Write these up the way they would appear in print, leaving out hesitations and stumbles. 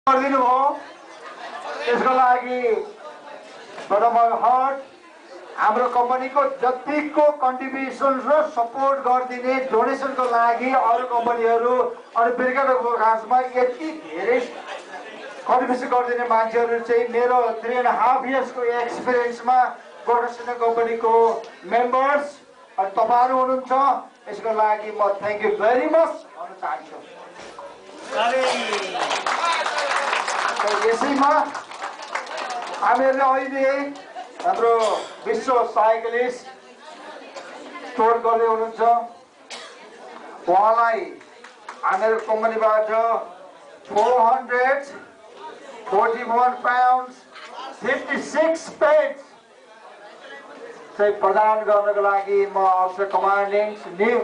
गरिदिनु भयो त्यसको लागि बटम अफ हार्ट हाम्रो कम्पनीको जतिको कन्ट्रिब्युसन र सपोर्ट गरिदिने डोनेसनको लागि अरू कम्पनीहरू अनि बेलुकाको खासमा यति धेरै कन्ट्रिब्युसन गरिदिने मान्छेहरू चाहिँ मेरो 3.5 इयर्सको एक्सपिरियन्समा गोर्खा कम्पनीको मेम्बर्स अनि तपाईँहरू हुनुहुन्छ। यसको लागि म थ्याङ्क यू भेरी मच भन्न चाहन्छु। यसैमा हामीहरूले अहिले हाम्रो विश्व साइक्लिस्ट टुर गर्दै हुनुहुन्छ। उहाँलाई हामीहरू कम्पनीबाट 441 पाउन्ड्स 56 पेन्स चाहिँ प्रदान गर्नको लागि म officer commanding new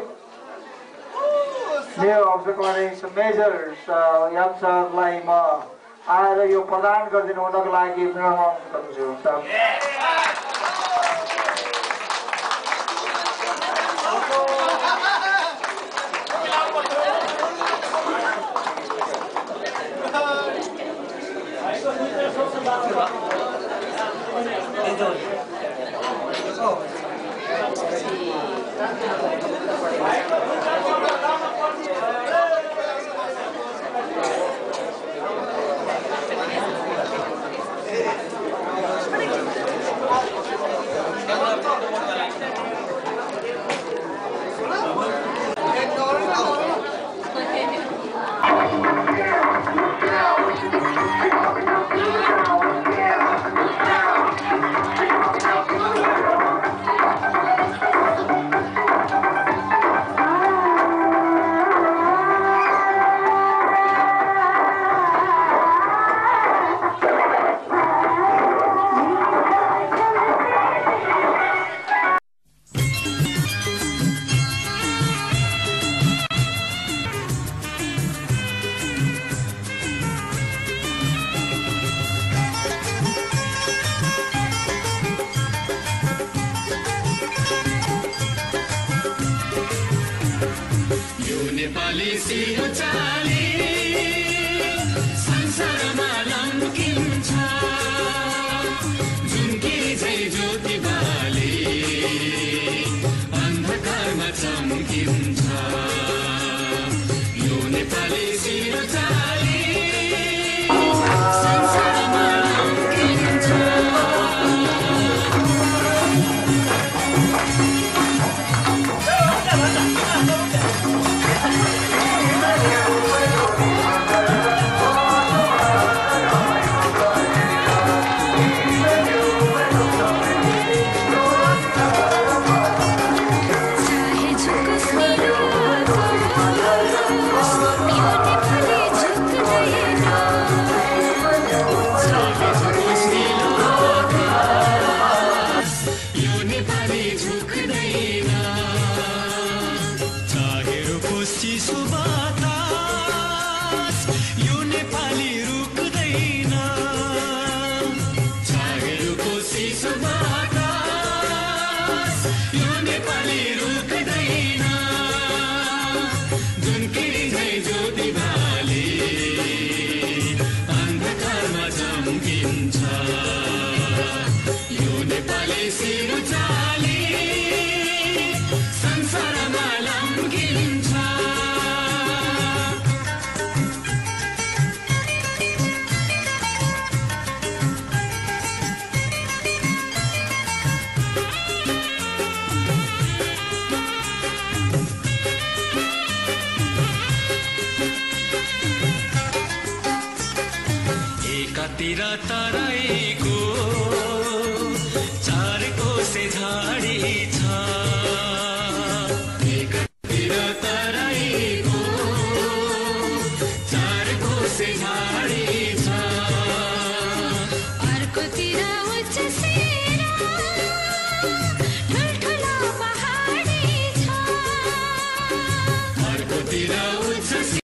officer commanding major Young सरलाई म आएर यो प्रदान गरिदिनु हुनको लागि अनुरोध गर्छु। से झाड़ी